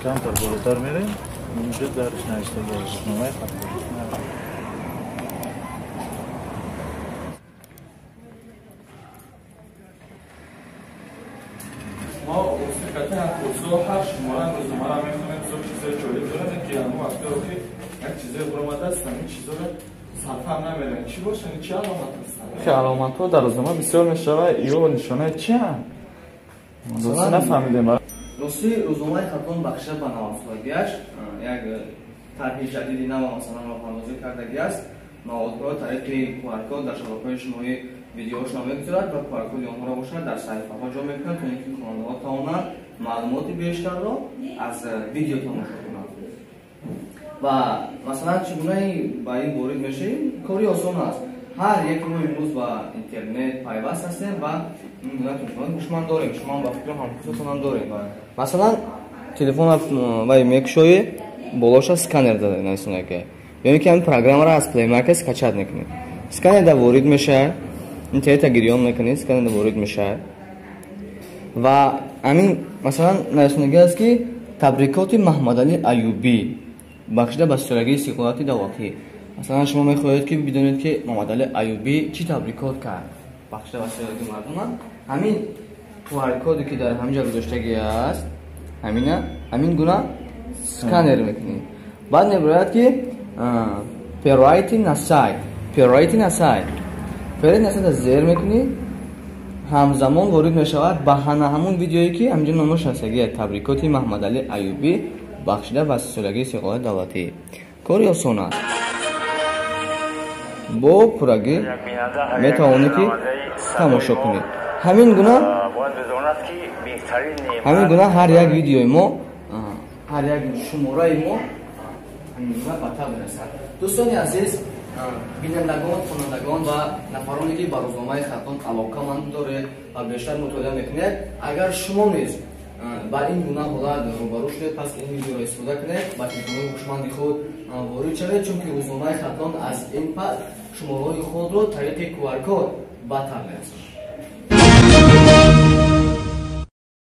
Камтар болотар мерем, инҷо дарш навиштагӣ рӯзномаи Хатлон. Мо мусиқати ҳам ҳар шумора рӯзномаро мехонем, бисёр чизҳои ҷолиб дорад, ки ҳамон вақтҳоро ки як чизое баромадааст, ҳамин чизҳоро сарфаҳм намерем. Чӣ бошад, чӣ аломат ҳастанд? Ки аломатҳо дар рӯзнома бисёр мешавад, ё нишонаи чианд? Рости нафаҳмидем. Рости рӯзномаи Хатлон бахшида ба навсолагиаш як тарҳи ҷадиди нав масалан роҳандозӣ кардагиаст. Маводҳоро тариқи QR-код дар шабакаҳои иҷтимоӣ видеоҳошро мегузорад ва QR-коди онҳоро бошад дар саҳифаҳо ҷо мекунад, то ин ки хонандаҳо тавонанд маълумоти бештарро аз видео тамошо кунанд. Ва масалан чӣ гунаи ба ин ворид мешавем? Кори осон аст. Ҳар яке мо имрӯз ба интернет пайваст ҳастем ва ин гуна телефонҳои ҳушманд дорем. Шумо ба фикрам ҳамхусусонам дорем. Масалан телефонро вай мекушоӣ, болоша сканер нависондаги, ё ин ки ҳамин программаро аз Play Market скачать мекунед. Сканерда ворид мешавад, интернета гирён мекунед, сканерда ворид мешавад ва ҳамин масалан нависондаги аст, ки табрикоти Маҳмадалӣ Аюбӣ бахшида ба ситорагии истиқлолияти давлатӣ. Масалан шумо мехоҳед ки бидонед, ки Муҳаммадалӣ Аюбӣ чӣ табрикот кард бахшида ба ситорагии мардума. Ҳамин QR-коде ки дар ҳамин ҷо гузоштагӣ аст, ҳамина ҳамин гуна сканер мекунед. Баъд мебарояд, ки перейти на сайт, перейти на сайт, перейти на сайт зер мекунӣ, ҳамзамон ворид мешавад ба ҳана ҳамун видеое, ки ҳаминҷо номаш ҳастагия табрикоти Маҳмадалӣ Аюбӣ бахшида ба ситорагии истиқлолияти давлатӣ. Кори осон аст, бо пуррагӣ метавонӣ ки тамошо кунед. Ҳамин гуна ҳар як видеои мо, ҳар як шумораи мо ҳамин гуна ба таб мерасад. Дӯстони азиз, бинандагон, хонандагон ва нафароне, ки ба рӯзномаи Хатлон алоқаманд доред ва бештар мутолиа мекунед, агар шумо низ ба ин гуна ҳолат рӯбарӯ шудед, пас ин видеоро истифода кунед, ба телефонҳои ҳушманди худ ворид шавед, чунки рӯзномаи Хатлон аз ин пас шумораҳои худро тариқи QR-код ба таб мерасонад.